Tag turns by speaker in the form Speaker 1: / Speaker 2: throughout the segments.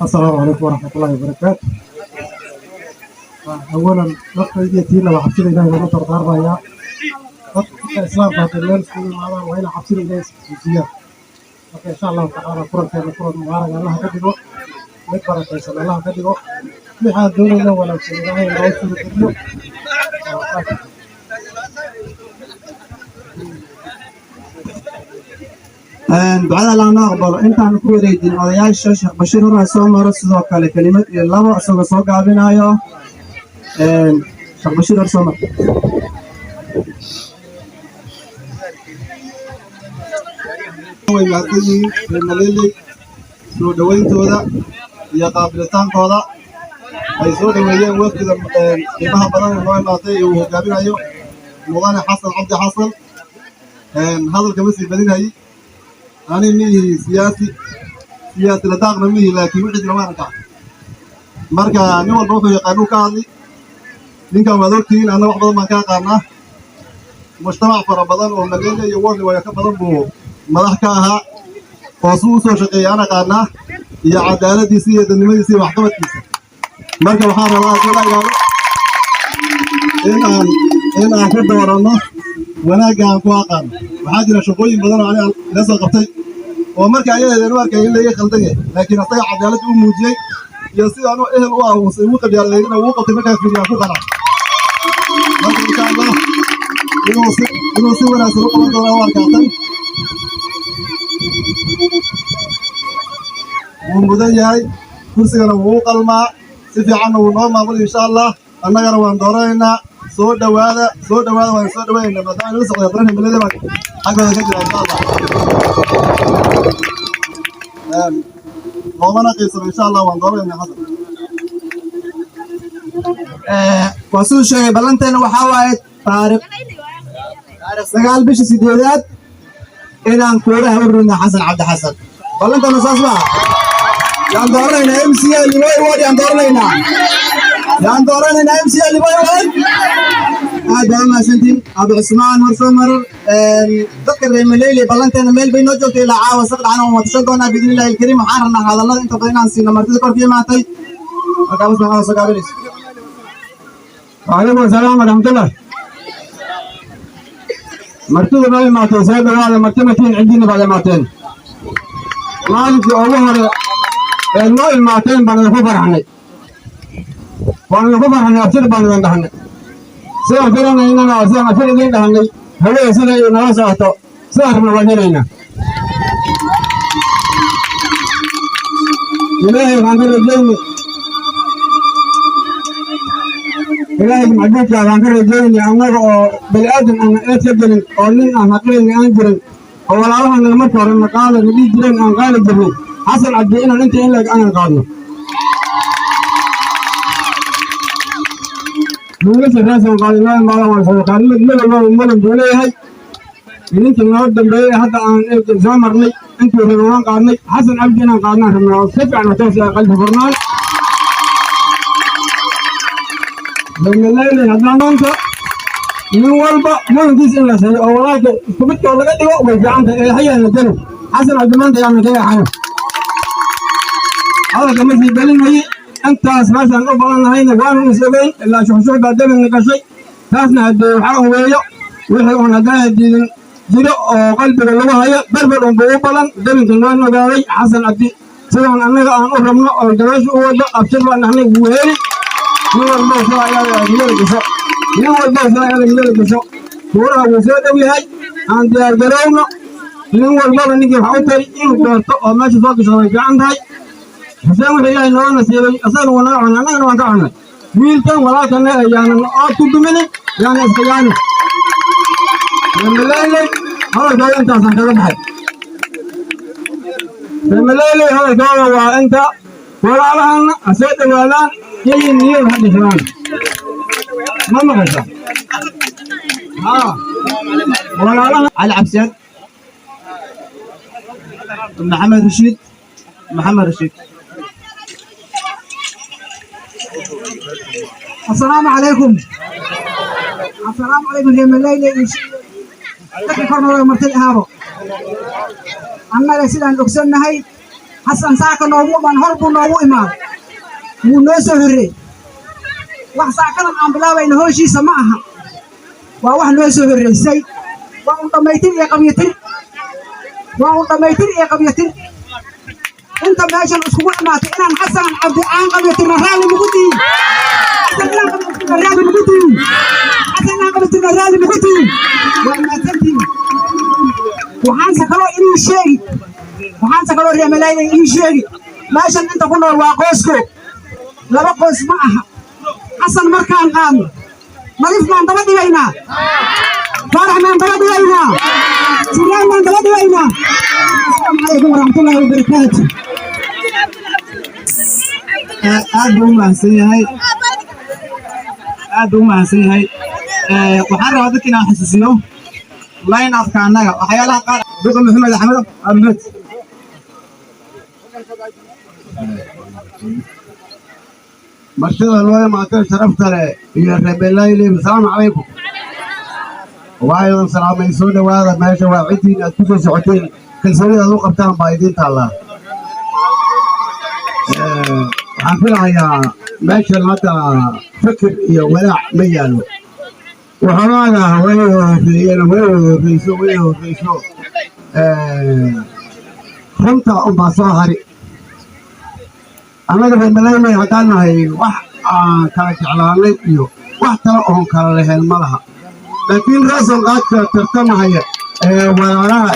Speaker 1: Asalaamu calaykum waraxmatullaahi wabarakaatu. Awalan, naftaydiyo tiina waa cabsida Ilahay baan u dardaarmayaa. Dadka Islaamka hadday meel iskugu imaadaan, waa inay cabsida Ilahay isxusuusiyaan. Marka, insha Allahu tacaala, kulankeena kulan mubaarak Allaha ka dhigo, mid barakaysan Allaha ka dhigo, wixaan doonayna wanaagsan Ilaahay noo suurageliyo.
Speaker 2: Ducada Allah noo aqbalo. Intaan ku wareejin odayaasha, Sheekh Bashiir horaa soo maro, sidoo kale kelimad iyo labo isagoo soo gaabinayo. Sheekh Bashiir, hor soo maro.
Speaker 3: Way mahadsan yihiin reer Maleley soo dhowayntooda iyo qaabilitaankooda ay soo dhoweeyeen wafdida qiimaha badan ee noo imaatay ee uu hogaaminayo Mudane Xasan Cabdi Xasan. Hadalka ma sii badinhayi. Ani miihi siyaasi, siyaasi ladaaqna miihi, laakiin wixii jira waan arkaa. Marka nin walba wuxuu yaqaanuu ka hadli. Ninkan waad ogtihiin, anna wax badan baan ka aqaanaa. Mujtamac fara badan oo Malele iyo Worli waya ka badan buu madax ka ahaa oo suu u soo shaqeeyay aan aqaanaa, iyo cadaaladiisa iyo dadnimadiisa iyo waxqabadkiisa. Marka waxaan rabaa, haddii la ilaalo, in aan ku dooranno wanaagga aan ku aqaano. Waxaa jira shaqooyin badan oo ani aan ila soo qabtay oo marka ayadeedan u arkay in laga khaldan yahay, laakiin asaga cadaalad u muujiyey iyo sida anu ehel u ah uusan igu qabyaaladeynina uu qabtay markaan fiiriyo aan ku qanacay. Marka, insha Allah, inuu si wanaagsan u qaban doono u arkaatan. Wuu mudan yahay, kursigana wuu u qalmaa, si fiicanna wuu noo maamuli, insha Allah. Annagana waan dooranaynaa. Soo dhowaada, soo dhowaada, waan soo dhowaynaynaa maadaama inala socda haddana himiladii baan xaggooda ka jira, insha Allah. Loomana qiibsano, insha Allah waan dooranaynaa Xasan.
Speaker 2: Waa siduu sheegay, ballanteena waxaa waaye taariikh 9 bisha 8aad inaan kuuraha u ridno Xasan Cabdi Xasan. Ballanteena saas maaha? Yaan dooranaynaa MCA Liboi Ward? Yaan dooranaynaa? Yaan dooranaynaa MCA Liboi Ward? Aad baa u mahadsantiin. Abu Cusmaan, hor soo marar. Dadka reer Maleyli, ballanteena meel bay noo joogtay ilaa caawa saqdhacana waan watashan doonaa biidni Illahi alkariim. Waxaan rabnaa hadallada inta badan inaan siino martida korka imaatay. Marka Abu Cusmaan, soo gaabinayso.
Speaker 4: وعليكم السلام ورحمة الله. Martida noo imaatay, soo dhawaada. Marti matiin ciddiina baad imaateen. Maalinkii ugu hore ee noo imaateen baan idinku farxnay, waan idinku farxnay. Abshir baan idin dhahnay. Sidaan filanaynana waa sidaan abshir idin dhahnay. Hawada sida ay nala socoto, sidaan rabna waan helaynaa. Ilaahay waxaan ka rajayni, Ilaahay macbuudka waxaan ka rajayni, annaga oo bani aadam aan eed ka gelin oo nin aan haqlayna aan jirin oo walaalahana marka hore na qaada na dhihi jireen aan qaadi jirnay, Xasan Cabdi inaan inta in leeg aanan qaadno. Wiilasha reesan qaadi noo imaadaan waan soo qaadnay. Mid walbaba mudan buu leeyahay. Ninkii noo dambeeyey hadda aan soo marnay intuu rabay waan qaadnay. Xasan Cabdi inaan qaadnaan rabnaa oo si fiican oo toos ah, qalbi furnaan. Maleyli haddaan maanta nin walba mudankiisa in la siiyo oo walaalka isku midkoo laga dhigo way fiican tahay. Ee hayaana gelin Xasan Cabdi maanta yaana ka yaxayo. Hadalka ma sii belinhaye. Intaas meeshaan u badan nahayna waanu is ogeyn ilaa shuxshuux baa dabinna gashay. Taasna haddee waxaa un weeyo wixii uun haddana diidin jiro oo qalbiga lagu hayo berber unbuu u badan dabinka noo nogaaday. Xasan Cabdi sidaan annaga aan u rabno oo dabaysha u wado, abshir baan dhahnay, wuu heli. Nin walbow sida ayaada niyada gasho, nin walbow sida ayaada niyada gasho. Kuuraha wuu soo dhow yahay, aan diyaar garowno. Nin walbaba ninkii wax u tari inuu doorto oo meesha soo gasho way fiican tahay. Xuseen wuxuu Ilaahay nooga nasiibay, asagana waa naga cunay, annagana waan ka cunay. Wiilkan walaalkana yaanan ood ku duminin, yaanan iskayaanin. Reemaleyley hadalkooda intaasaan kaga baxay. Reemaleyley hadalkooda waa inta. Walaalahana ha soo dhowaadaan, iyagii niyada ha dhishadaan. Ma maqasha haa walaalaha?
Speaker 2: Cali Cabsiyaad, Maxamed Rashiid, Maxamed Rashiid.
Speaker 5: Asalaamu calaykum, asalaamu calaykum. Reer Maleyli, dadka kornooda, martida ahaabo, annaga sidaan ogsannahay Xasan saaka noogu imaan, hor buu noogu imaaday, wuu noo soo horreey. Wax saakadan aan bilaabayna hooshiisa ma aha, waa wax noo soo horreysay. Waa un dhammaytir iyo qabyatir, waa un dhammaytir iyo qabyatir. Inta meeshan iskugu imaatay inaan Xasan Cabdi aan qabyatirna raalli maku tihiin? Xasan inaan qabyatirna raalli maku tihiin? Xasan inaan qabyatirna raalli maku tihiin? Waa mahadsantihiin. Waxaanse kaloo inii sheegi, waxaanse kaloo reer Malaayda ii sheegi, meeshan inta ku nool waa qoysko, laba qoys ma aha. Xasan markaan qaadno, Nadiif maan daba dhigaynaa, Faarax maan daba dhigaynaa, Siraan maan daba dhigaynaa. Asalaamu calaykum waraxmatullaahi wabarakaatu.
Speaker 2: Aad buu u mahadsan yahay, aad buu u mahadsan yahay. Waxaan rabaa dadka inaan xusuusiyo line upka annaga waxyaalaha qaar. Duqa Maxamed Axmed Axmed.
Speaker 3: Martida loo imaatay sharafta leh iyo reer. Asalaamu calaykum. Waa idin salaamay, soo dhowaada. Meesha waa ciddiin aad ku soo socoteen, kalsoonida aad u qabtaan baa idiin taallaa. Waxaan filahayaa meeshan hadda fikir iyo walaac ma yaallo. Waxoogaga way horreeyeen, way horreyso, way horreyso. Runta unbaa soo hari. Annaga reer Malaynay haddaan nahay, wax aan kala jeclaanay iyo wax kale oon kala lahayn ma laha, laakiin raasan qaadka tartamahaya ee walaalaha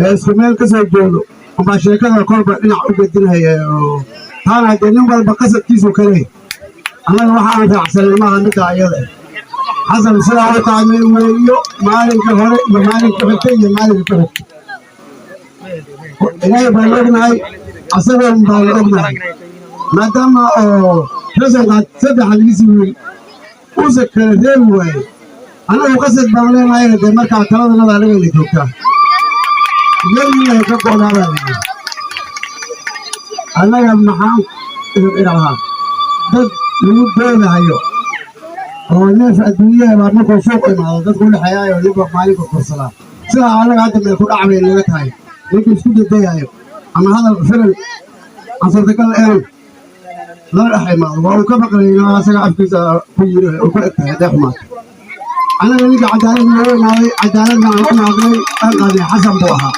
Speaker 3: ee isku meel ka soo joogo unbaa sheekada kolba dhinac u gedinhaya, oo taana dee nin walba qasadkiisu ka leeyahy. Annaga waxa aan raacsanay maaha midda ayada. Xasan sidaa u qaadnay weeyo, maalinka hore iyo maalinka xigta iyo maalinka ku xigta. Ilaahay baan ognahay, asagoon baan ognahay, maadaama oo rasanqaad saddexdiisi wiil uusa kala reebi waayey. Annagu qasad baan leenahayna, dee markaa taladanada anagayna joogtaa, yadiina ka go'daa baa layidhi. Annaga maxaan idin idhahaa? Dad lagu doodahayo oo neef adduunyaha baa markuu suuq imaado dadku u dhexeeyaayo ninba maalinka korsadaa. Sidaa annaga hadda meel ku dhac bay naga tahay. Ninka isku dedayayo ama hadal filan aan suurtagal ahayn lala dhex imaado, waa uu ka baqlaynaa, asaga afkiisa ku yiri uu ku eg tahay. Haddee xumaato, annaga ninka cadaalad noogu imaaday, cadaaladna aan u naadnay, aan qaadnay, Xasan buu ahaa.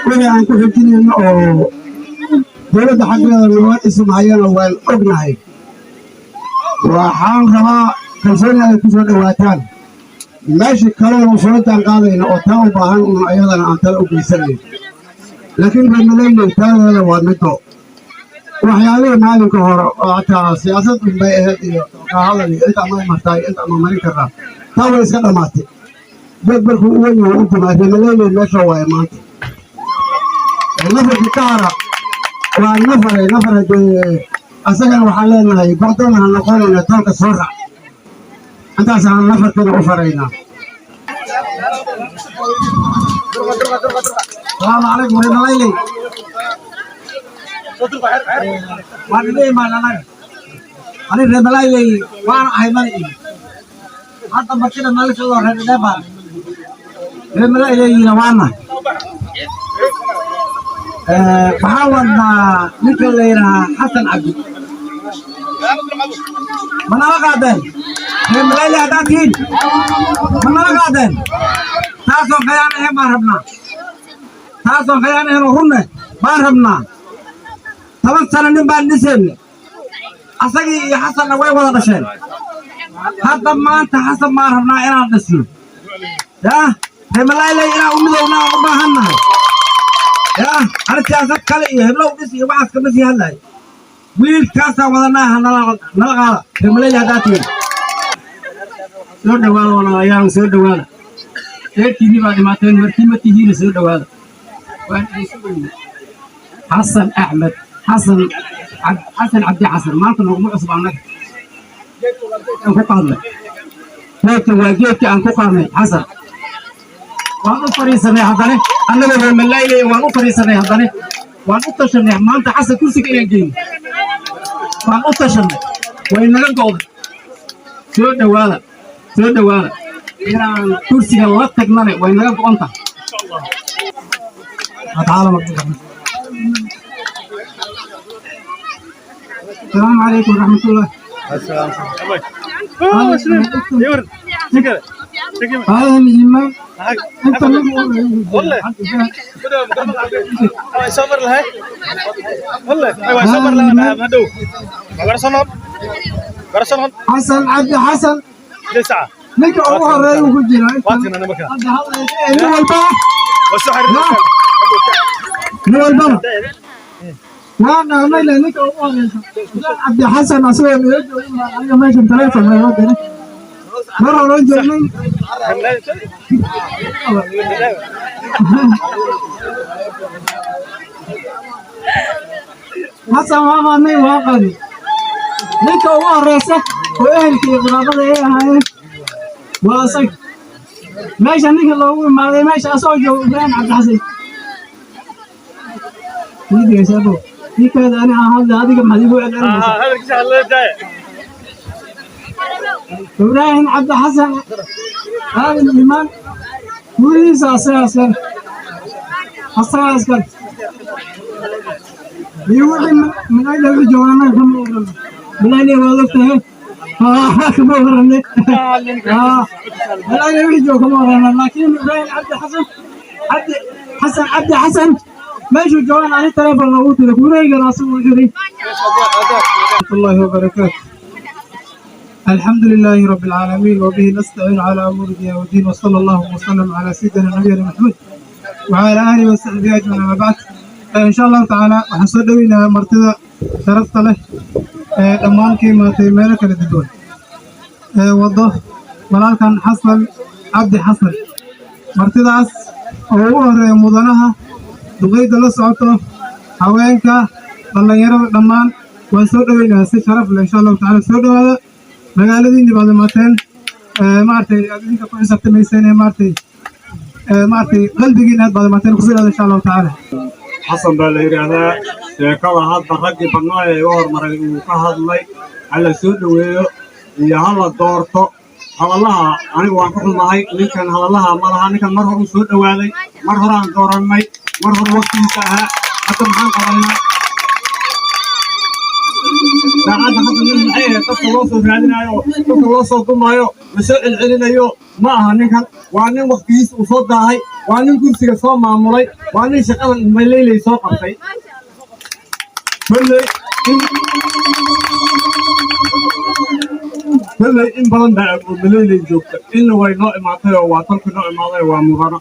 Speaker 3: Wixii aan ku xijinayno oo dowladda xaggeeda nooga dhismahayana waan ognahay. Waxaan rabaa kalsooni ay ku soo dhowaataan. Meeshii kalena soo jaan qaadayna oo taa u baahan un ayadana aan tala u geysanayn, laakiin reer Malaynay taladeeda waa middo. Waxyaalihii maalinka hore oo hataa siyaasad unbay ahayd iyo ka hadal iyo inta ama martaay inta ama marin karraa, taa way iska dhammaatay. Dad markuu u weyn yahay u dumaa. Reer Malaynay meesha waaye maanta nafarkii ka hara waa nafare nafar. Hadee asagana waxaan leenahay go'doon ha noqonayna, tolka soo rac. Intaasaan nafarkiina u faraynaa.
Speaker 2: Asalaamu calaykum reer Malayley. Waan idin imaan anaga. Ani reer Malayley waan ahay, mana ihi. Hadda martida nala socdo reer Dheefaan. Reer Malayleyna waan nahay. Waxaan wadnaa ninka la yidhaahaa Xasan Cabdi. Ma nala qaadeen? Reer Malayley haddaad tihiin, ma nala qaadeen? Taasoo khayaan ahayn baan rabnaa. Taasoo khayaan ahayn oo runne baan rabnaa. 10 sano nin baan dhisayne. Asagii iyo Xasanna way wada dhasheen. Hadda maanta Xasan baan rabnaa inaan dhisno. Yaa reer Malayley, inaan u midownaa u baahan nahay. Yaa ani siyaasad kale iyo heblow dhis iyo waxaas kama sii hadlayo. Wiilkaasaan wadanaa, ha nala nala qaada reer Malayley haddaad tihiin.
Speaker 4: Soo dhowaada walaalayaal, soo dhowaada. Reerkiinii baa dhimaateen, markii ma tihiina, soo dhowaada, waan idin sugaynaa. Xasan Axmed Xasan, Xasan Cabdi Xasan maanta nooguma cusub. Annaga aan ku qaadnay geedkan, waa geedkii aan ku qaadnay Xasan. Waan u fadhiisanay haddane, annagoo reer Malayley waan u fadhiisanay haddane, waan u tashanay maanta Xasan kursiga inaan geyno. Waan u tashanay, way naga go'day. Soo dhowaada, soo dhowaada. Inaan kursiga la tagnane way naga go'on tahay.
Speaker 1: Tacaala.
Speaker 4: السلام عليكم ورحمة الله. هذا الإمام أنت. حسن عبد حسن، ninka ugu horeeya uu ku jira hadda hadlaysa, nin walba, nin walbana waa dhahnay le ninka ugu horeysa Cabdi Xasan asagoo nala joogin baa aniga meeshan taleefon looga diray, mar horan joognay. Xasan waa qaadnay, waa qaadnay ninka ugu horeysa oo ehelka iyo qaraabada ay ahaayeen waa asaga. Meesha ninka loogu imaaday, meesha asagoo joogo, Ibraahim Cabdi Xasan nidigaysaabo ninkaada ani aan hadla, adiga maxaad igu celcelinaysaa? Ibraahim Cabdi Xasan Aadan Iimaan gurigiisa asagaa iskale, asagaa iskale iyo wixii Malayla wixii jooga. Annaga kama warramo Malayla, waad ogtahay, kama warranay Malayla wixii jooga, kama warrano. Laakiin Ibraahim Cabdi Xasan, Cabdi Xasan, Cabdi Xasan meeshuu joogan ani taleefon loogu diray, gurigaygana asagu u xiray.
Speaker 1: الله وبركاته. الحمد لله رب العالمين، وبه نستعين على أمور الدنيا والدين، وصلى الله وسلم على سيدنا نبينا محمد وعلى آله وصحبه أجمعين، أما بعد. إن شاء الله تعالى waxaan soo dhaweynayaa martida sharafta leh ee dhammaan ka imaatay meelo kala duwan ee wado walaalkan Xasan Cabdi Xasan, martidaas oo ugu horeeya mudanaha, duqeyda la socoto, haweenka, dhallinyarada, dhammaan waan soo dhaweynayaa si sharaf leh insha Allahu tacaala. Soo dhawaada, magaaladiinni baad imaateen, maaragtay aad idinka ku xisaabtamayseen ee maaragtay qalbigiina aad baad imaateen. Kusoo dhawaada insha Allahu tacaala.
Speaker 3: Xasan baa la yidhaahdaa. Sheekada hadda raggii badnaa ee iga hormaray uu ka hadlay, hala soo dhoweeyo iyo hala doorto, hadallaha anigu waan ka xumahay. Ninkan hadallaha ma laha. Ninkan mar hore uu soo dhowaaday, mar horaan doorannay, mar hore waqtigiisa ahaa. Hadda maxaan qabannaa saacadda hadda? Nin maxay ahayd dadka loo soo raadinayo, dadka loo soo dumaayo, la soo celcelinayo ma aha. Ninkan waa nin waqtigiisa uu soo daahay, waa nin kursiga soo maamulay, waa nin shaqadan Maleyley soo qabtay. Kolley in badan baa oo Maleyley joogta, inna way noo imaatay oo waa talkii noo imaaday, waa mudano.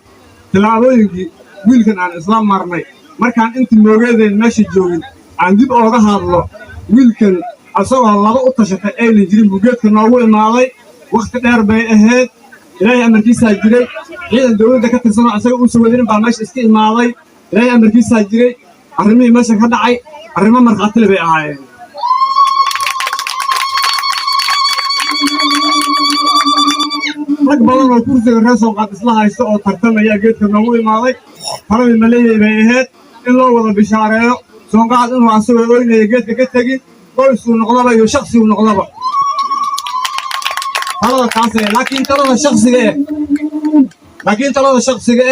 Speaker 3: Tillaabooyinkii wiilkan aan isla marnay markaan intii moogeedeen meesha joogin aan dib ooga hadlo, wiilkan asagoo laba u tashatay aynan jirin buu geedka noogu imaaday. Wakhti dheer bay ahayd, Ilaahay amarkiisaa jiray. Ciidan dowladda ka tirsanoo asaga uusan wadinin baa meesha iska imaaday. Ilaahay amarkiisaa jiray. Arrimihii meesha ka dhacay arrimo markhaatile bay ahaayeen. Rag badan oo kursiga reer Sooqaad isla haysta oo tartamaya geedka noogu imaaday. Taladii Maleeyey bay ahayd in loo wada bishaareeyo Soonqaad inuu asagoo oynaya geedka ka tegin, qoysuu noqdaba iyo shakhsiguu noqdaba. Talada taas ee, laakiin talada shakhsiga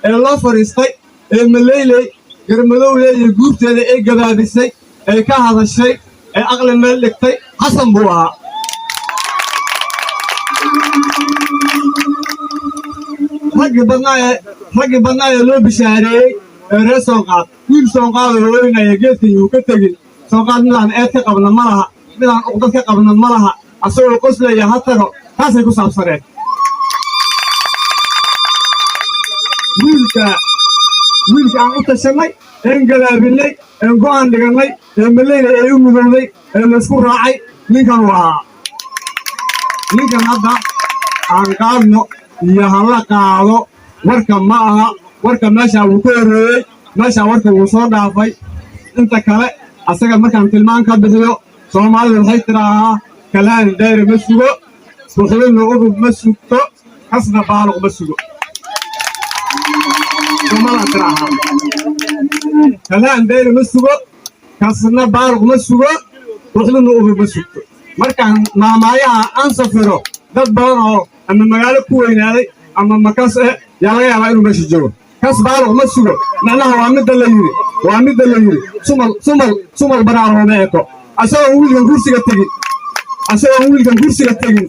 Speaker 3: ee loo fadhiistay ee Maleyley Garmadowle iyo guurteeda ay gabaabisay, ee ka hadashay, ee aqli meel dhigtay, Xasan buu ahaa. Raggii badnaa ee loo bishaareeyey ee reer Soonqaad, wiil Soonqaad oo oynaya geedkan yuu ka tegin. Soonqaad midaan eed ka qabna ma laha, midaan uqdad ka qabna ma laha, asagoo qoslaya ha tago, taasay ku saabsaneed. Wiilka aan u tashanay een gabaabinay een go'aan dhigannay ee Maleyna ay u midowday ee laysku raacay ninkan uu ahaa. Ninkan hadda aan qaadno iyo hala qaado warka ma aha. Warka meeshaa wuu ka horreeyey, meeshaa warka wuu soo dhaafay. Inta kale asaga markaan tilmaan ka bixiyo, Soomaalida waxay tidhaahaa: kalaan dayr ma sugo, buxdina udub ma sugto, kasna baaluq ma sugo. Soomaalida tidhaahaa: kalaan dayr ma sugo, kasna baaluq ma sugo, buxdina udub ma sugto. Markaan maamaayaha aan safiro, dad badan oo ama magaalo ku weynaaday ama makas yaa laga yaabaa inuu meesha joogo.
Speaker 4: Kas baaluq ma sugo. Macnaha waa midda la yiri, waa midda la yiri sumal sumal sumal baraarhoome eko. Asagoon wiilkan kursiga tegin, asagoon wiilkan kursiga tegin,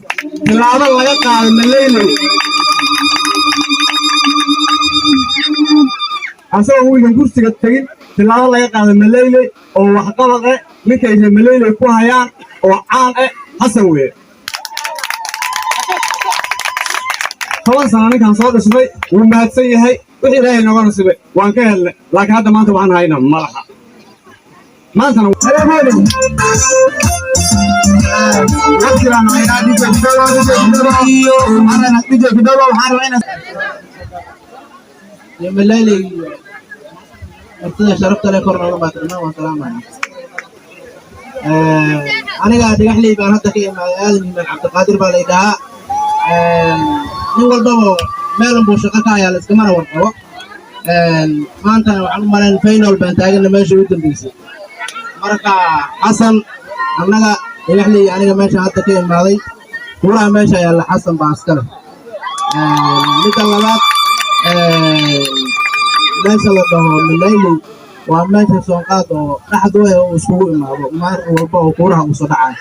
Speaker 4: tilaabo laga qaado Maleyley, asagoon wiilkan kursiga tegin, tilaabo laga qaado Maleyley oo waxqabad eh, ninkay reer Maleyley ku hayaan oo caan eh, Xasan weeye. 10 sano ninkaan soo dhisnay, wuu mahadsan yahay. Wixii Ilaahay nooga nasibay waan ka helnay, laakiin hadda maanta waxaan haynaa malaha maantana.
Speaker 2: Waqti baan haynaa. DJ Kidogo, DJ Kidogo, DJ Kidogo, waxaan rabaa inaan
Speaker 6: Malaaley iyo martida sharafta leh kor nooga baatana waan salaamaya. Aniga Dhagaxley baan hadda ka imaaday, Aadan Imaan Cabdiqaadir baa lay dhahaa. Nin walbaba meel unbuu shaqo ka hayaa, la iskamana warqabo. Maantana waxaan u malayn final baan taagana, meesha ugu dambeysay. Marka Xasan, annaga Dhagaxley, aniga meesha hadda ka imaaday, kuuraha meesha yaalla Xasan baa iskale. Midda labaad, meesha la dhaho Malayley waa meesha soonqaad oo dhexdu eh uu iskugu imaado mar walba oo kuuraha uu soo dhacayo.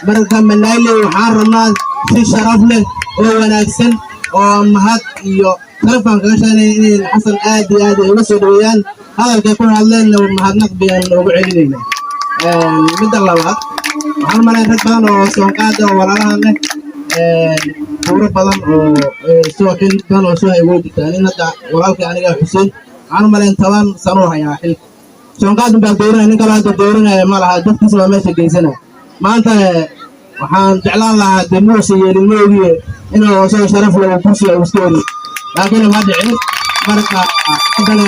Speaker 6: Marka Malayley waxaan rabnaa si sharaf leh oo wanaagsan oo mahad iyo sharaf baan kaga sheegnay inay Xasan aad iyo aad ay uga soo dhaweeyaan. Hadalkay ku hadleenna mahadnaq bayaan ugu celinaynaa. Midda labaad, waxaan u malayn rag badan oo soonqaada oo walaalahan leh kuuro badan oo soo xil badan oo soo hay way jirtaa. Nin hadda walaalkay aniga Xuseen, waxaan u malayn 10 sano hayaa xilka soonqaad baa dooranaya. Nin kaloo hadda dooranaya ma laha, dadkiisa baa meesha geysanaya. Maanta waxaan jeclaan lahaa dee muusa yeelin moogiye inuu isagoo sharaf leh uu kursiga uu iska wareego, laakiin ma dhicin. Marka haddana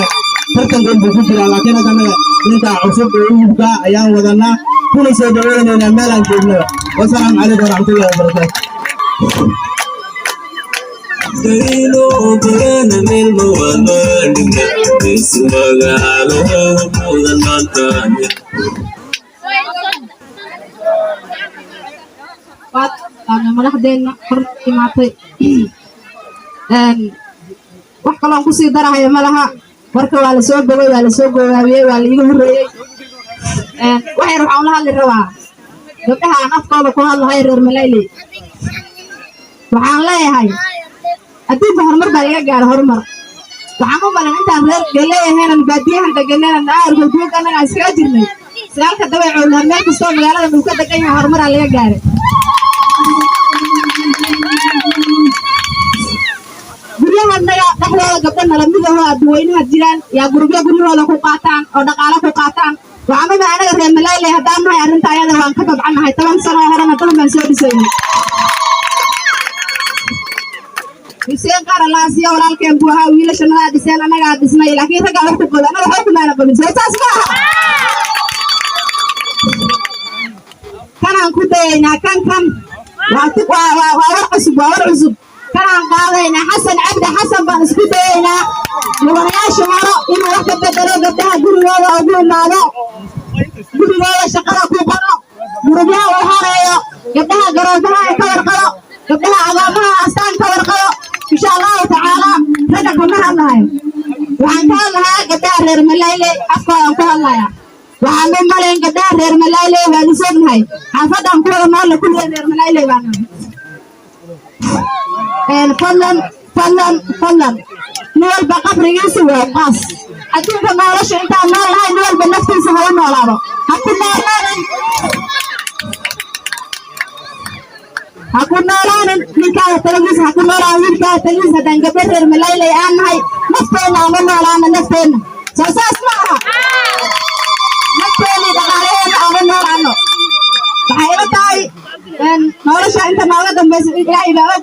Speaker 6: tartankan buu ku jiraa, laakiin haddana ninkaa cusub oo uyubka ayaan wadanaa kuna soo dhaweynaynaa meelaan joognaba. Wasalaamu calaykum waraxmatullahi wabarakaatu.
Speaker 7: Dayno barana meel mawadadhigna ismagaalo mudan maantaane.
Speaker 8: Madaxdeenna hor imaatay, wax kaloon kusii darahaya ma laha. Warka waa lasoo bogay, waa lasoo goobaabiyey, waa la iiga horreeyey. Wax yar waxaan ula hadli rabaa gabdhaha aan afkooda ku hadlahay reer Malayley. Waxaan leeyahay adduunka horumar baa laga gaara. Horumar waxaan u malan intaan reer galeeyahaynan baadiyahan deganaynan aarka duug annaga iskaga jirnay sagaalka dabay cowlaha. Meel kastoo magaalada uu ka degan yahay horumaraa laga gaaray. Guryahanaga dhexdooda gabdho nala midaho adduweynaha jiraan yaa gurubyo guryahooda ku qaataan oo dhaqaalo ku qaataan. Waxaan uma anaga reer Malayley haddaan nahay arrinta ayada waan ka babcannahay. 10 sano oo horena badan baan soo dhisaynay. Xuseen Qaar Alaasiya walaalkeen buu ahaa, wiilasha nadaa dhiseen, annagaa dhisnay, laakiin raggaa wax ku qoda, annaga waxba kumaana qabin. Soo saas ma aha? Kanaan ku dayaynaa kan kan waa waa waa war cusub, waa war cusub. Kanaan qaadaynaa Xasan Cabdi Xasan baan isku dayaynaa mudanayaasha hore inuu wax ka bedelo, gabdhaha gurigooda ugu imaado, gurigooda shaqada ku qoro, gurubyaha uu hareeyo, gabdhaha garoobaha ay ka warqado, gabdhaha agoomaha astaan ka warqado, insha Allahu tacaala. Ragga kama hadlahayo, waxaan ka hadlahaa gabdhaha reer Malayley afkoodan ku hadlaya. Waxaan u malayn gabdhaha reer Malayley waan isognahay, xaafadaan ku wada noolla kulligeen reer Malayley baan nahay. Fadlan, fadlan, fadlan, nin walba qabrigiisa waa qaas. Adduunka nolosha intaan nool lahay, nin walba naftiisa ha u noolaado, ha ku noolaanin, ha ku noolaanin ninkaaga taladiisa, ha ku noolaan wiilkaaga taladiisa. Haddaan gabdho reer Malayley aan nahay, nafteenna aan u noolaano, nafteenna. Soo saas ma aha? Nafteena iyo dhaqaalaheena aan u noolaano. Waxay ila tahay nolosha inta nooga dambaysa Ilaahay baa og.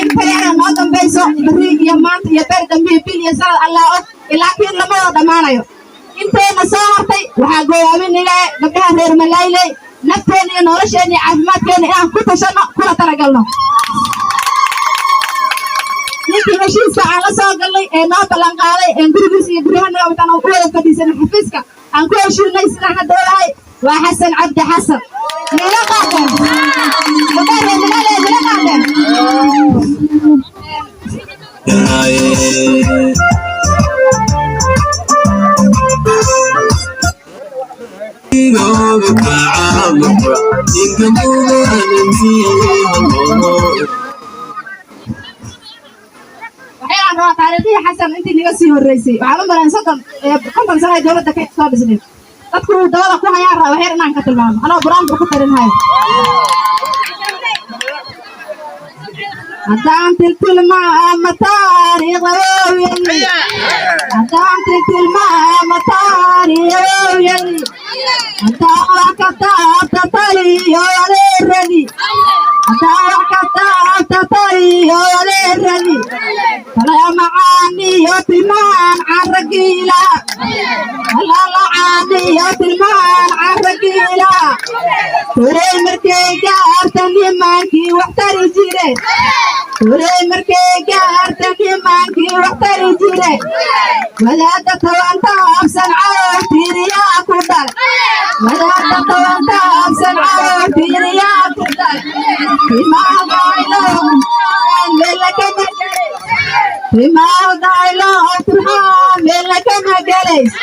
Speaker 8: Inta yara noo dambayso berri iyo maanta iyo beri dambe iyo bil iyo sanad Allah og, laakiin lama wada dhammaanayo. Inteena soo hartay waxaa goowaabinayaa gabdhaha reer Malayley nafteena iyo nolosheena iyo caafimaadkeena inaan ku tashanno kuna talagalno. Ninkii heshiiska aan la soo galnay ee noo ballan qaaday ee gurigiisa iyo guryahanaga wataan u wada fadhiisanay xafiiska aan ku heshiinay sidaan hadda ogahay waa Xasan Cabdi Xasan. Mila qaateen gabdhaha reer Malayley? Mila qaateen?
Speaker 7: Ninka mudan MCA haloo.
Speaker 8: Waxay rabaa taariikhihii Xasan intii naga sii horreysay. Waxaan u malayn 30, 50 sano ay dowladda ka soo dhisnayd. Dadku uu dabada ku hayaan rabaa waxyar inaan ka tilmaamo, anoo qur-aanka ku tarinhayo. Haddaan tiltilmaamo taariikhda wowyadi, haddaan tiltilmaamo taariikhda wowyadi, haddaan wax ka taabta taliyo adeeradi, haddaan wax ka taabta taliyo adeeradi, tala macaaniyo tilmaan carragiila, tala lacaaniyo tilmaan carragiila, turey markay gaarta nimankii wax tari jire, turey markay gaarta nimankii wax tari jire, wadaadda toban taabsan carow tiiriyaa ku dhal, wadaadda toban taabsan carow tiiriyaa ku dhal, timaadaylo turxaan meelna kama gelays,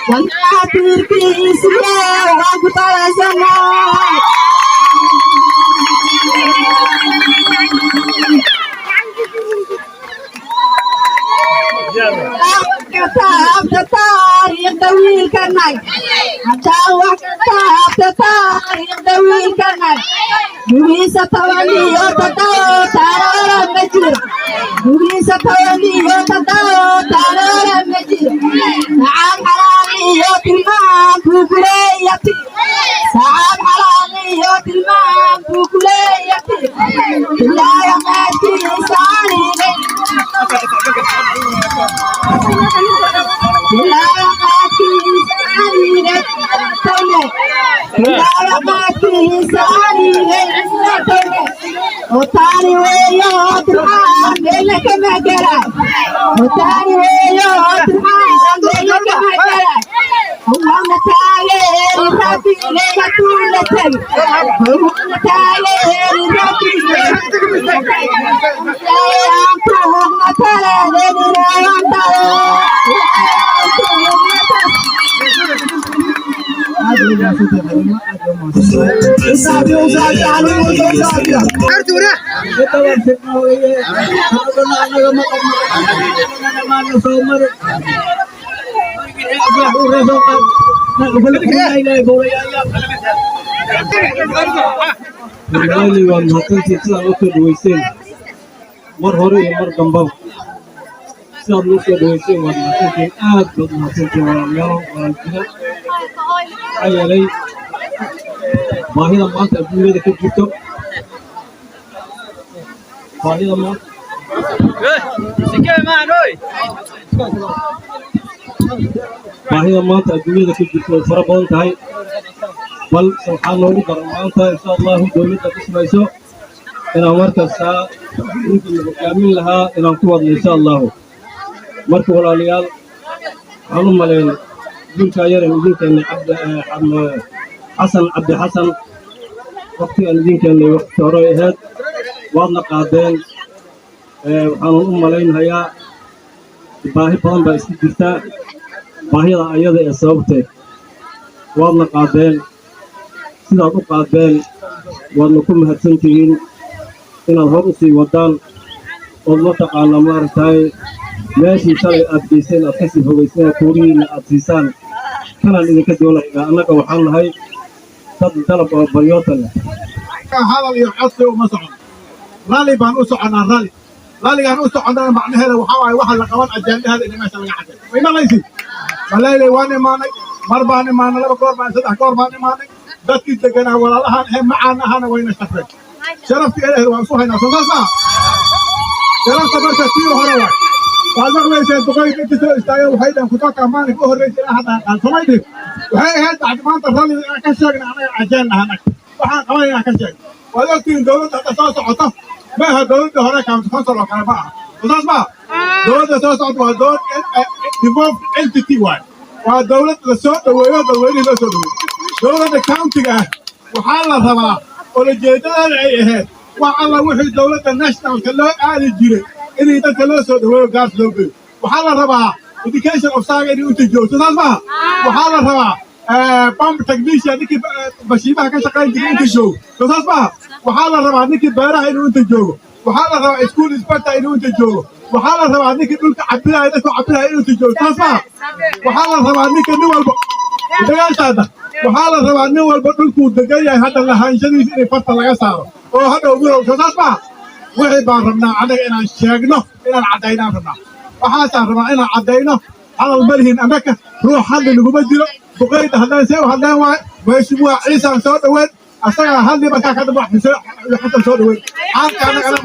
Speaker 8: wadnaha tiirkiisiye waan ku talasanahay. Taabta taariikhda wiilkanag, haddaan wax ka taabta taariikhda wiilkanag, gugiisa 17 taroora ma jiro, gugiisa 17 taroora ma jiro, sacaab xalaal iyo tilmaan buu kuleeyati, sacaab xalaal iyo tilmaan buu kuleeyati, bilaawa qaadkiisa anigay, bilaawa qaadkiisa anigay tawne, bilaawa qaadkiisa anigay tawne, otaani weeyo turxaan meelna kama gelaay, otaani weeyo turxaan meelna kama gelaay, hawlana taageeri rabbigay hadduu la tagi, hawlana taageeri rabbigay hadduu la tagi, ilaahay aan tuhugna taladeed, ilaahay aan talo, ilaahay aan tuhugna talo.
Speaker 2: Usaabiya, usaabiya, xanuun usaabiya.
Speaker 3: Malayli, waad mahadsantihiin sidaad u soo dhaweyseen mar hore iyo mar dambaba. Sidaad noo soo dhaweyseen waad mahadsantihiin, aad baad mahadsantihiin walaalayaal, walaaljira. Maxaa yeelay baahida maanta adduunyada ka jirto, baahida maanta baahida maanta adduunyada ka jirto way fara badan tahay, balse waxaa noogu daran maanta insha Allahu dowladda dhismayso inaan markastaa ninkii la hogaamin lahaa inaan ku wadno insha Allahu. Marka walaalayaal, waxaan u malayn wiilkaa yar ee idin keennay Xasan Cabdi Xasan, waqtigaan idin keennay waqti hore ay ahayd, waadna qaadeen. Waxaan u malaynhayaa baahi badan baa isku jirtaa, baahida ayada ee sababteed waadna qaadeen. Sidaad u qaadeen waadna ku mahadsan tihiin inaad hor u sii waddaan ood mataqaanaa maaragtay meeshii shalay aad geyseen aad ka sii fogayseen, kuurihiinna aad siisaan. Kanaan idinka doonaynaa. Annaga waxaan nahay dad dalab oo baryoota leh.
Speaker 1: Hadal iyo codsi uma socon, rally baan u soconnaa. Rally ralligaan u soconnana macnaheeda waxaa waaye waxa la qaban ajaandaheeda in meesha laga caday. Way maqlaysid? Malayley waan imaanay, mar baan imaanay, laba goor baan, saddex goor baan imaanay. Dadkii deganaa walaalahaan ee macaan ahana wayna sharfeen, sharaftii eedehed waan isu haynaa. Soo saas maaha? Sharafta marka tii hore waay. Waad maqlayseen duqoyinka inta soo istaageen, waxay dhaheen kutoka maalinka u horreysay ilaa hadda aqaan samay dhihin. Waxay ahayd bacdi maanta ralliga inaan ka sheegna anaga cajaan naha, anaga waxaan qaban inaan ka sheegno. Waad ogtihiin dowladda hadda soo socota ma aha dowladda hore county council oo kale ma aha. Soo saas maaha? Dowladda soo socota waa dowlad devolved entity waay, waa dowlad la soo dhoweeyo, dadweynihii loo soo dhoweeyo. Dowladda countiga ah waxaa la rabaa ulajeedadeeda ay ahayd wax alla wixii dowladda nationalka loo aadi jiray inay dadka loo soo dhoweeyo, gaars loo geeyo. Waxaa la rabaa education of saaga inay u joogto, saas maaha? Waxaa la rabaa Pump technician, ninkii mashiimaha ka shaqayn jiray inta joogo. Soo saas maaha? Waxaa la rabaa ninkii beeraha inuu inta joogo. Waxaa la rabaa school inspector inuu inta joogo. Waxaa la rabaa ninkii dhulka cabiraya, dadku cabiraya, inuu inta joogo. Saas maaha? Waxaa la rabaa ninka nin walba dagaashaada. Waxaa la rabaa nin walba dhulkuu degan yahay hadda lahaanshadiisa inay farta laga saaro oo hadhow midow. Soo saas maaha? Wixii baan rabnaa annaga inaan sheegno, inaan caddaynaan rabnaa. Waxaasaan rabnaa inaan caddayno. Hadal ma lihin annaka, ruux hadli naguma jiro. Duqeyda hadleen see u hadleen waaye. Mheshimiwa Ciisaan soo dhoweyn, asagaa hadli. Markaa ka dambe Xasan soo dhoweyn xaalka annagana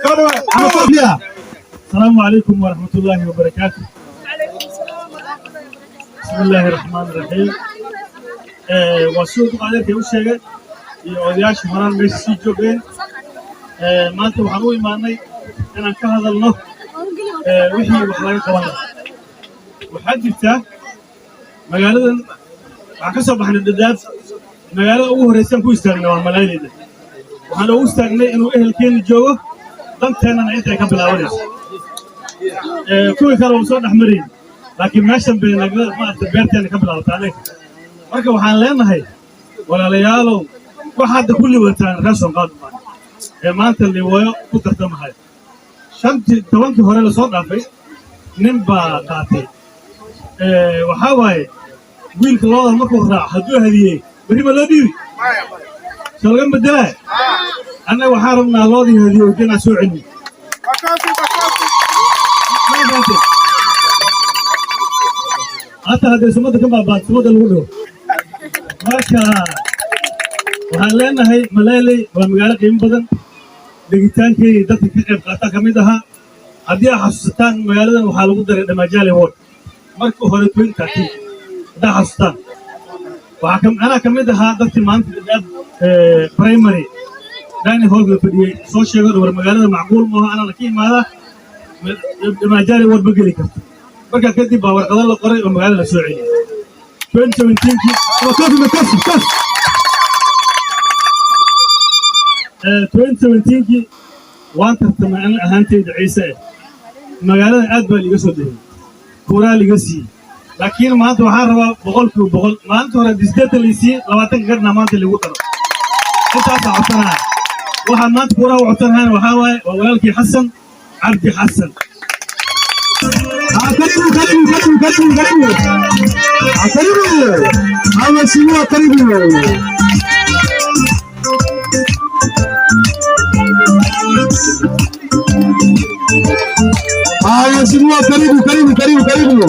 Speaker 1: soo dhoweyn.
Speaker 9: السلام عليكم ورحمة الله وبركاته. بسم الله الرحمن الرحيم. Waa siduu adeerkay u sheegay iyo odayaashii horaan meesha sii joogeen. Maanta waxaan u imaanay inaan ka hadalno wixii wax laga qaban lahaa. Waxaa jirta magaaladan waxaan ka soo baxnay Dadaab. Magaalada ugu horreysaan ku istaagnay waa Malayleyda. Waxaan ugu istaagnay inuu ehelkeenna joogo, danteennana intay ka bilaabanayso. Kuwii kale waa soo dhex marayn, laakiin meeshan bay naga maaragtay beerteena ka bilaabatay anaga. Marka waxaan leenahay, walaalayaalow, wax hadda kulli wataan reer Soonqaad baan ee maanta Liwayo ku tartamahay. Shantii 10kii hore lasoo dhaafay nin baa qaatay. Waxaa waaye wiilka looda markuu raaco, hadduu hadiyey, berri ma loo dhiibi soo laga bedelaa. Annaga waxaan rabnaa loodii hadiyo inaan soo celino. Ma fahanteen? Hataa haddee sumadda ka baaba'ad sumadda lagu dhigo. Marka waxaan leenahay Maleeley waa magaalo qiimo badan. Degitaankeedii dadka ka qayb qaata ka mid ahaa. Haddii aad xasuusataan, magaaladan waxaa lagu daray Dhamaajaale Ward markii hore 2013. Haddaa xasuusataan, waxaa anaa ka mid ahaa dadkii maanta Dadaab primary dining hallka fadhiyey soo sheego, war magaalada macquul maaha, anana ka imaadaa, Dhamaajaale Ward ma geli karto. Markaa kadib baa warqado la qoray oo magaalada la soo celiyey 2017kii.
Speaker 2: Makofi, makofi, makofi.
Speaker 9: 2017kii waan tartamay ana ahaantayda Ciise. Magaalada aad baa liiga soo dehiyey, kuuraa liiga siiyey, laakiin maanta waxaan rabaa 100%. Maalinta hore 80 lii siiyey, 20ka kadhna maanta liigu daro. Intaasaa codsanaya. Waxaan maanta kuuraha u codsanayana waxaa waaye waa walaalkii Xasan Cabdi Xasan.
Speaker 2: Ah, karibu, karibu, karibu, karibu, karibu. Ah, karibu. Ah, mheshimiwa, karibu. Ah, mheshimiwa, karibu, karibu, karibu, karibu.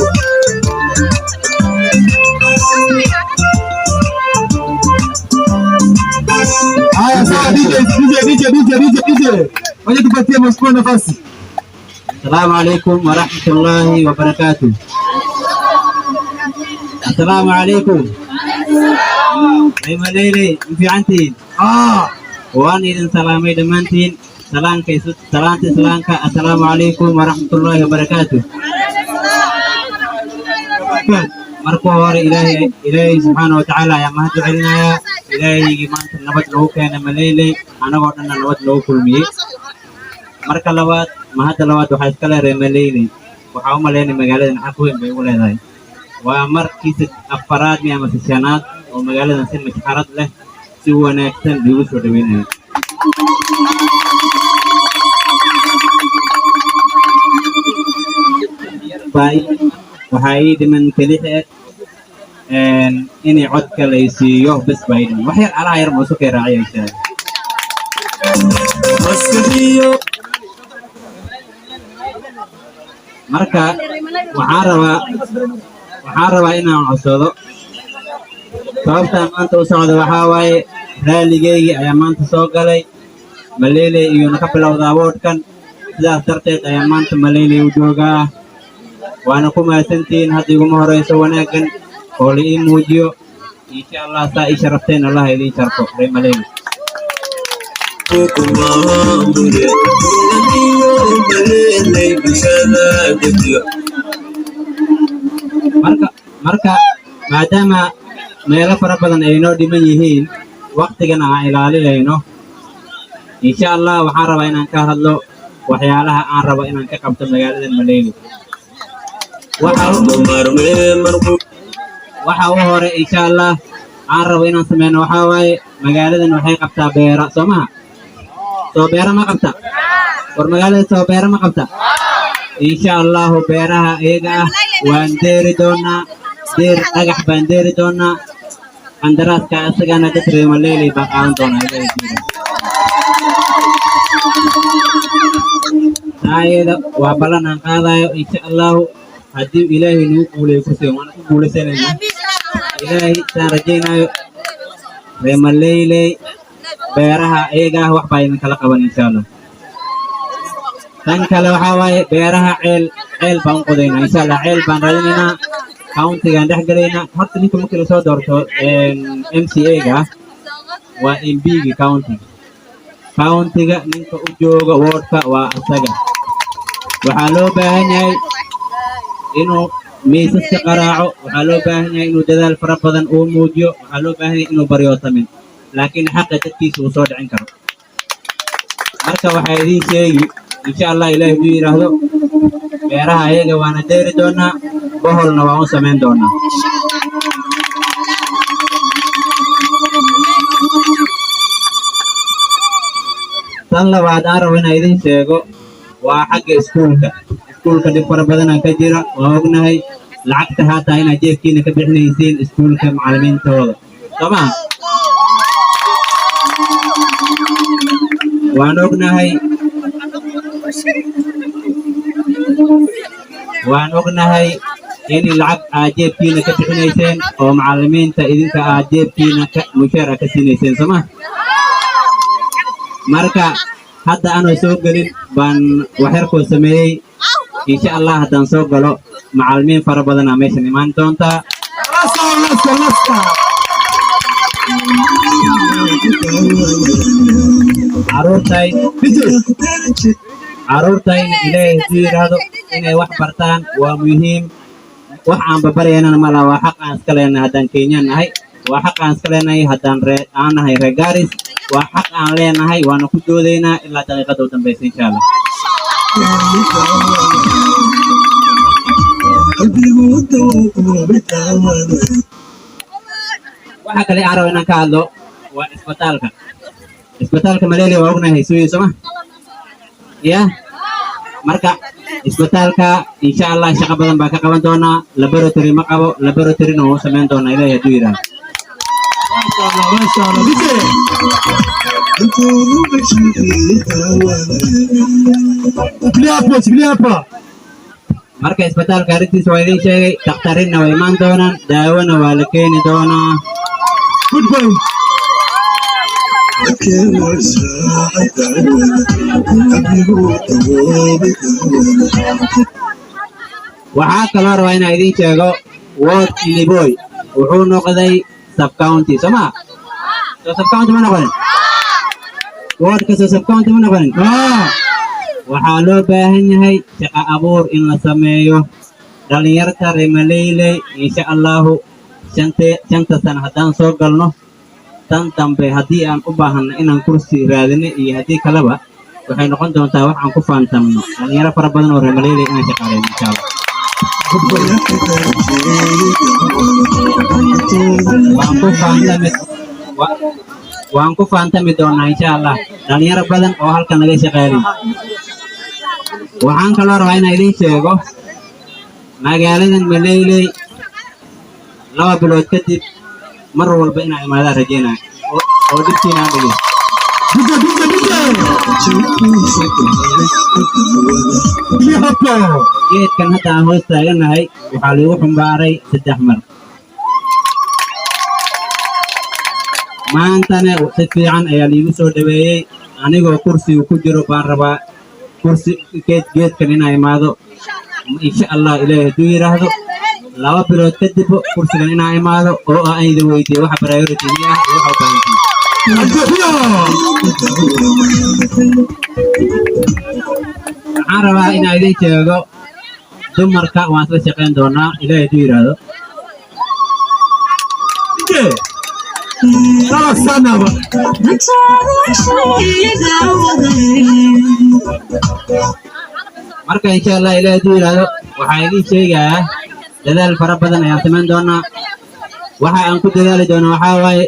Speaker 2: Haya, sawa DJ, DJ, DJ, DJ, DJ, DJ. Wacha tupatie mheshimiwa nafasi.
Speaker 6: السلام عليكم ورحمة الله وبركاته. السلام عليكم. Maleyli, ma fiicantihiin? Waan idin salaamay dhammaantiin. Salaanka salaanta islaamka, assalaamu calaykum waraxmatullaahi wabarakaatu. Marka hore Ilaahay subxaana wa tacaala ayaa mahad u celinayaa, Ilaahaygii maanta nabad noogu keenay Maleyley, anagoo dhanna nabad noogu kulmiyey. Marka labaad, mahadda labaad waxaa iska leedahay Maleyley. Waxaa u malaynay magaaladan xaq weyn bay ugu leedahay. Waa markii afaraad mi ama shanaad oo magaaladan si mashxarad leh, si wanaagsan liigu soo dhaweynayo. Waxaa ii dhiman kelixa inay codka la i siiyo bes baa ii dhiman. Wax yar alaha yar ma isu kay raaciya insha Allah. Marka waxaan rabaa inaan codsado. Sababtaan maanta u socda waxaa waaye raalligeygii ayaa maanta soo galay Maleeley iyuuna ka bilowda awoodkan. Sidaas darteed ayaa maanta Maleeley u joogaa. Waana ku mahadsantihiin. Hadda iguma horeyso wanaaggan oo la ii muujiyo. Insha Allah, saa ii sharafteen Allah idiin sharfo, reer Maleeley. Marka maadaama meelo fara badan ay noo dhiman yihiin, waktigana aan ilaalinayno, insha Allah waxaan rabaa inaan ka hadlo waxyaalaha aan rabo inaan ka qabto magaalada Maleeli. Waxa
Speaker 10: Waxa u hore, insha Allah, aan rabo inaan sameyno waxaa waaye, magaaladan waxay qabtaa beera, soo maha? Soo beera ma qabta? War magaalada soo beera ma qabta? Insha Allahu, beeraha iyaga ah waan deeri doonaa, deer dhagax baan deeri doonaa. Qandaraaska isagana dad reer Maleeley baa qaadan doonaa, Ilaahay diida. Taayada waa ballan aan qaadayo, insha Allahu, haddii Ilaahay nagu guuleeyo kursigan. Waana ku guuleysanaynaa, Ilaahay saan rajaynayo. Reer Maleeley, beeraha iyaga ah wax baa idinkala qaban, insha Allah. Tan kale waxaa waaye beeraha ceel, ceel baan u qodaynaa, insha Allah. Ceel baan raadinaynaa, countygaan dhex gelaynaa. Horta ninka markii lasoo doorto MCA-ga waa MP-ga county. Countyga ninka u jooga wardka waa asaga. Waxaa loo baahan yahay inuu miisaska qaraaco, waxaa loo baahan yahay inuu dadaal fara badan uu muujiyo, waxaa loo baahan yahay inuu baryootamin, laakiin xaqa dadkiisa uu soo dhicin karo. Marka waxaa idiin sheegi, insha Allah, Ilaahi haduu yidhaahdo, beeraha ayaga waana deeri doonaa, boholna waan u samayn doonaa. Tan labaad aan rabo inaan idin sheego waa xagga iskuulka. Iskuulka dhib fara badanaa ka jira, waa ognahay. Lacagta haataa inaad jeefkiina ka bixinaysiin iskuulka macallimiintooda, soo maha? Waan ognahay, waan ognahay in lacag aad jeebkiina ka bixinayseen oo macallimiinta idinka aad jeebkiina ka mushaar aad ka siinayseen, soo ma? Marka hadda aanoo soo gelin baan waxyarkoo sameeyey. Insha Allah, haddaan soo galo, macallimiin fara badanaa meeshan imaan doontaa. Caruurtay, caruurtayna, Ilaahay hadduu yidhaahdo, inay wax bartaan waa muhiim. Wax aan babaryaynana ma laha, waa xaq aan iska leenahay haddaan Kenyaan nahay, waa xaq aan iska leenahay haddaan ree aan nahay reer Gaaris, waa xaq aan leenahay, waana ku doodaynaa ilaa daqiiqada u dambaysa, insha Allah. Waxa kale aan rabo inaan ka hadlo waa isbitaalka. Isbitaalka Malaria waa ognahay suuyo, soma ya? Marka isbitaalka, insha Allah, shaqo badan baa ka qaban doonaa. Laboratory ma qabo, laboratoryna waa u samayn doonaa, Ilaahay hadduu yidhaahdo.
Speaker 2: Masha Allah, DJ. Shikilia hapo, shikilia hapa.
Speaker 10: Marka isbitaalka arrintiisa waa idiin sheegay. Dhakhtarinna way imaan doonaan, daawona waa la keeni doonaa.
Speaker 2: Good point.
Speaker 10: Waxaa kaloo rabaa inaan idiin sheego, ward Iliboy wuxuu noqday subcounty, soo maa? Soo subcounty ma noqonin? Wardka soo subcounty ma noqonin? Waxaa loo baahan yahay shaqo abuur in la sameeyo dhalinyarta reer Maleyley. Insha Allahu, shanta sano haddaan soo galno, tan dambe haddii aan u baahano inaan kursi raadino iyo haddii kaleba, waxay noqon doontaa wax aan ku faantamno, dhalinyaro fara badan oo reer Maleyley inaan shaqaaleyno, insha Allah. Waan ku faantami, waan ku faantami doonaa, insha Allah, dhalinyaro badan oo halkan laga shaqeynay. Waxaan kaloo rabaa inaan idiin sheego, magaaladan Maleyley 2 bilood kadib mar walba inaan imaadaan rajaynayo oo dhibkiina aan dhegeysto.
Speaker 2: DJ, DJ, DJ. Shikilia hapo.
Speaker 10: Geedkan hadda aan hoos taaganahay waxaa lagu xumbaaray saddex mar. Maantana si fiican ayaa liigu soo dhaweeyey. Anigoo kursiga ku jiro baan rabaa kursi geed geedkan inaa imaado, insha Allah, Ilaahay hadduu yidhaahdo, 2 bilood kadib kursigan inaa imaado oo aan idin weydiiyo waxa priority ni ah iyo waxa u baahantihiin. Waxaan rabaa inaan idin sheego, dumarka waan isla shaqayn doonaa, Ilaahay hadduu yidhaahdo.
Speaker 2: DJ. Sawa sana ba.
Speaker 10: Marka, insha Allah, Ilaahay hadduu yidhaahdo, waxaan idin sheegayaa dadaal fara badan ayaan samayn doonaa. Waxa aan ku dadaali doono waxaa waaye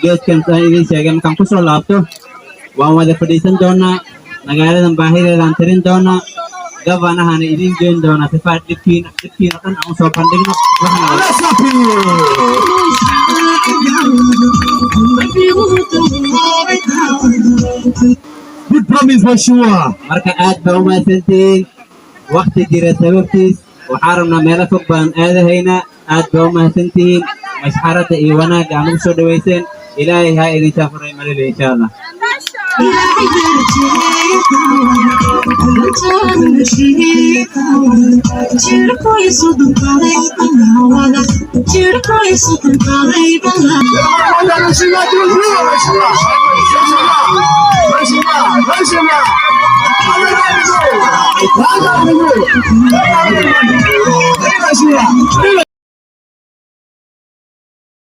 Speaker 10: geedkan saan idiin sheegay. Markaan kusoo laabto, waan wada fadhiisan doonaa, magaaladan baahideedaan tirin doonaa, governorhana idiin geyn doonaa sifaa dhibkiina dhan aan usoo bandhigno waxna.
Speaker 9: Good promise, Mheshimiwa.
Speaker 10: Marka aad baa u mahadsantihiin. Wakti jira sababtiis, waxaan rabnaa meelo fog baan aadahaynaa. Aad baa u mahadsantihiin mashxaradda iyo wanaagga aan ugu soo dhawayseen. Ilaahay ha idin shaafuray malile, insha Allah.
Speaker 2: Mheshimiwa.